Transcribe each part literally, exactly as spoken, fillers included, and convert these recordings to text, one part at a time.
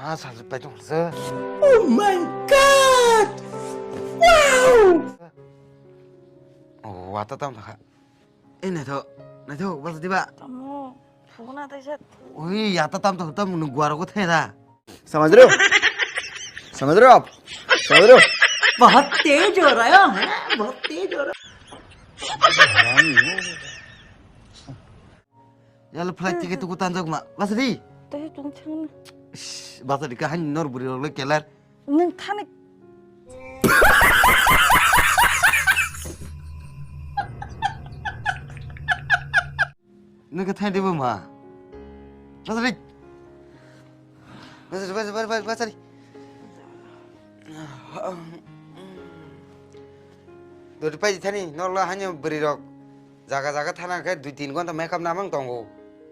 Ah, sal pai tong se. Oh my God! Wow! Oh, wata tam kha. Eh, naithok, naithok, bas diba? Tamo, phone atai sat. Ui, yata tam to tam nu guaro ko theda. समझ रहे हो? समझ रहे हो आप? समझ रहे हो? बहुत तेज हो रहा है, बहुत तेज हो रहा है। Yalo flight ticket tuku tanjak ma. Basa di. Tei tong thang na. Basa di ka hani nor buri rok le kelar. Nung thani. Nung ka thani bo ma. Basa di. Basa di, basa di, basa di, basa di. Dori pai di thani nor la hani buri rok. Jaga jaga thana khe dui tin ghonta makeup namang tongo.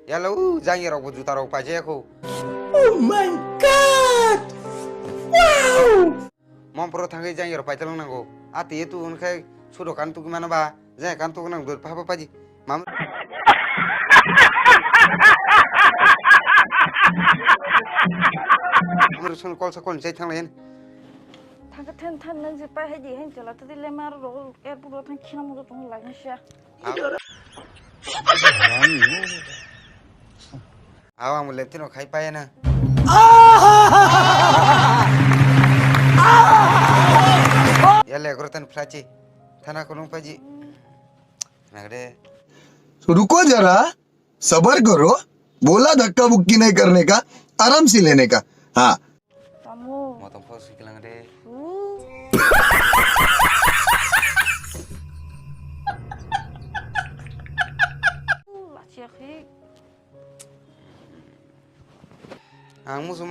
Yalo u jangya rok bo juta rok paijaya kho. Oh my God! Wow! Mompro thangwi jangya rok paitalang nango. Ati etu hwn khe sudo kan tuki mano ba, jangya kan tuku nang dor phaba paji. Mam. Amro sun kolsa kon jai thanglayan. Thangka then than nang je pai hai di hen chala tadi le mar ro airport ro thang khina mo tong lai na sha. Aw ang leptino khai paya na. Yale gro tan flachi. Thana kunung paji. Nagde. तो रुको जरा, सबर करो। बोला धक्का बुक्की नहीं करने का, आराम से लेने का। हाँ। Tamo. Motom pho sui kilang de. Uh. Lachiak hi. Ang musu